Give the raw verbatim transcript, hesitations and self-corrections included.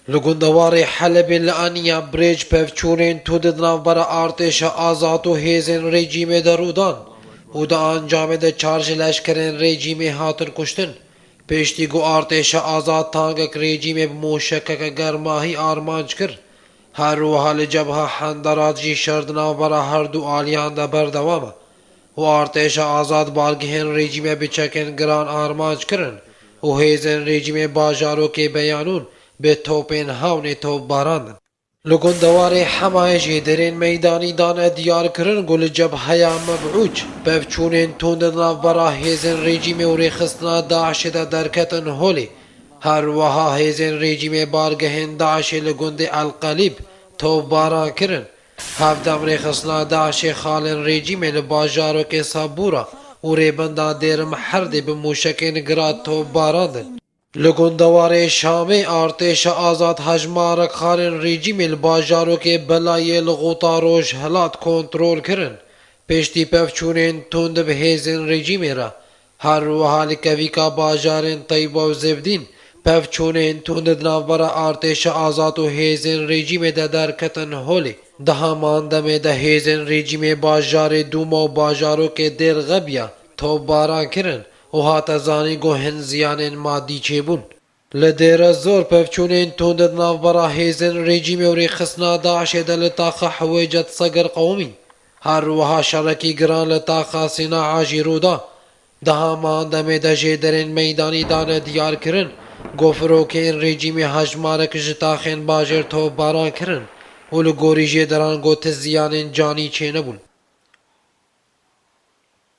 Li gundewarê Helebê li aniya birêj pevçûnên tund di navbera artêşa azad û hêzên rejîmê de rû dan û di encamê de çar ji leşkerên rejîmê hatin kuştin. Piştî ku artêşa azad tankek rejîmê bi mûşekeke germahî armanc kir, her wiha li cebha Henderat jî şer di navbera her du aliyan de berdewam e û artêşa azad bargehên rejîmê bi çekên giran armanc kirin û hêzên rejîmê bajarokê Beyanûn bi topên hewnê top barandin. Li gundewarê Hemayê jêderên meydanî dane diyarkirin ku li cebheya Meb'ûc pevçûnên tund di navbera hêzên rejîmê û rêxistina DAIŞê de derketin holê. Her wiha hêzên rejîmê bargehên DAIŞê li gundê El Qelîb topbaran kirin. Hevdem rêxistina DAIŞê xalên rejîmê li bajarokê Sabûra û rêbenda Dêrim Herdê bi mûşekên gira top barandin. Li gundewarê Şamê artêşa azad hejmarek xalên rejîmê li bajarokê Belayê li Xuta Rojhilat kontrol kirin. Piştî pevçûnên tund bi hêzên rejîmê re, her wiha li kevîka bajarên Teyba û Zevdîn, pevçûnên tund di navbera artêşa azad û hêzên rejîmê de derketin holê. Di heman demê de hêzên rejîmê bajarê Dûma û bajarokê Dêr Xebiya topbaran kirin û hate zanîn ku hin ziyanên madî çêbûn. Li Dêre Zor pevçûnên tund di navbera hêzên rejîmê û rêxistina DAIŞê de li taxa Hewêcet Seger qewimîn. Her wiha şerekî giran li taxa Sînaa jî rû da. Di heman demê de jêderên meydanî dane diyarkirin ku firokeyên rejîmê hejmarek ji taxên bajêr topbaran kirin û li gorî jêderan ku ti ziyanên canî çênebûn.